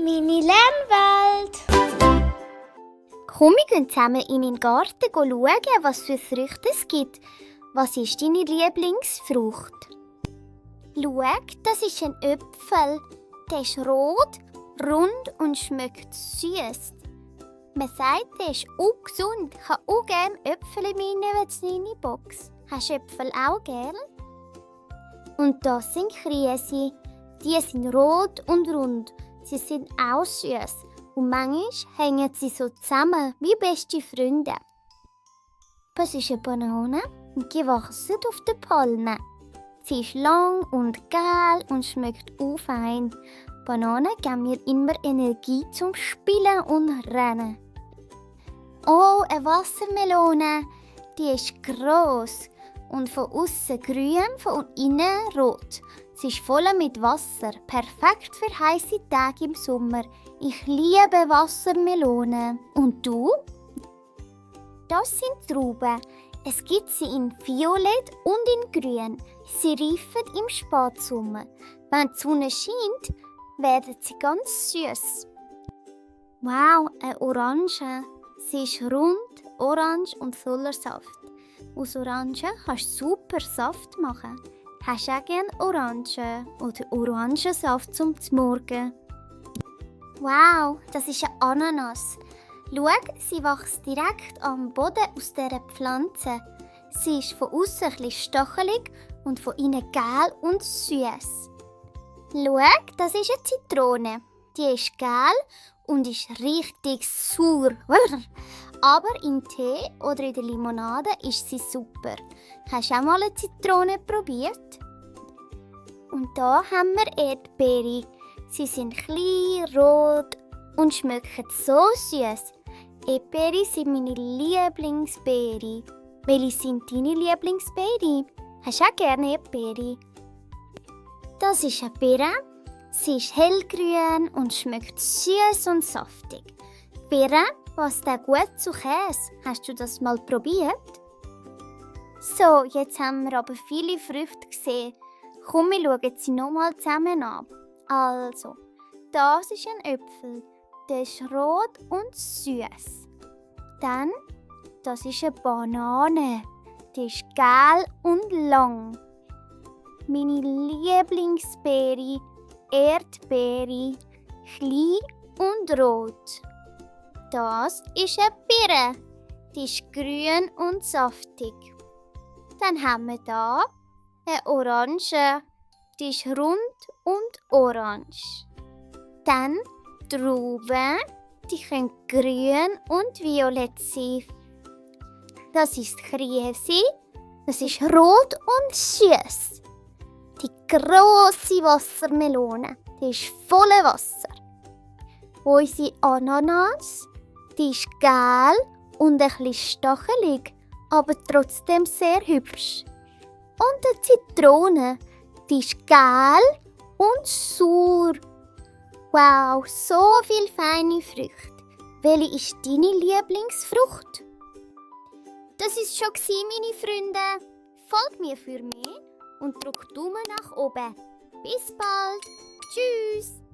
Meine Lernwelt! Komm, wir gehen zusammen in meinen Garten schauen, was für Früchte es gibt. Was ist deine Lieblingsfrucht? Schau, das ist ein Apfel. Der ist rot, rund und schmeckt süß. Man sagt, der ist auch gesund. Ich habe auch gerne Äpfel in meiner kleinen Box. Hast du Äpfel auch gern? Und das sind Krise. Die sind rot und rund. Sie sind auch süß. Und manchmal hängen sie so zusammen wie beste Freunde. Das ist eine Banane und die wächst auf den Palmen. Sie ist lang und gelb und schmeckt auch fein. Bananen geben mir immer Energie zum Spielen und Rennen. Oh, eine Wassermelone. Die ist gross und von außen grün, von innen rot. Sie ist voll mit Wasser, perfekt für heiße Tage im Sommer. Ich liebe Wassermelonen. Und du? Das sind Trauben. Es gibt sie in Violett und in Grün. Sie reifen im Spätsommer. Wenn die Sonne scheint, werden sie ganz süß. Wow, eine Orange. Sie ist rund, orange und voller Saft. Aus Orangen kannst du super Saft machen. Hast du auch gerne Orange oder Orangensaft zum Morgen? Wow, das ist eine Ananas. Schau, sie wächst direkt am Boden aus dieser Pflanze. Sie ist von außen etwas stachelig und von innen gelb und süß. Schau, das ist eine Zitrone. Die ist gelb und ist richtig sauer. Aber im Tee oder in der Limonade ist sie super. Hast du auch mal eine Zitrone probiert? Und da haben wir Erdbeere. Sie sind klein, rot und schmecken so süß. Erdbeere sind meine Lieblingsbeere. Welche sind deine Lieblingsbeere? Hast du auch gerne Erdbeere? Das ist eine Beere. Sie ist hellgrün und schmeckt süß und saftig. Beere passt auch gut zu Käse. Hast du das mal probiert? So, jetzt haben wir aber viele Früchte gesehen. Komm, wir schauen sie nochmal zusammen an. Also, das ist ein Apfel. Der ist rot und süß. Dann, das ist eine Banane. Die ist gelb und lang. Meine Lieblingsbeere, Erdbeere, klein und rot. Das ist eine Birne. Die ist grün und saftig. Dann haben wir hier eine Orange. Die ist rund und orange. Dann Trauben. Die können grün und violett sein. Das ist Krise. Das ist rot und süß. Die grosse Wassermelone. Die ist voller Wasser. Unsere Ananas. Die ist gelb und ein bisschen stachelig, aber trotzdem sehr hübsch. Und die Zitrone, die ist gelb und sauer. Wow, so viele feine Früchte. Welche ist deine Lieblingsfrucht? Das ist schon meine Freunde. Folg mir für mehr und drück Daumen nach oben. Bis bald. Tschüss.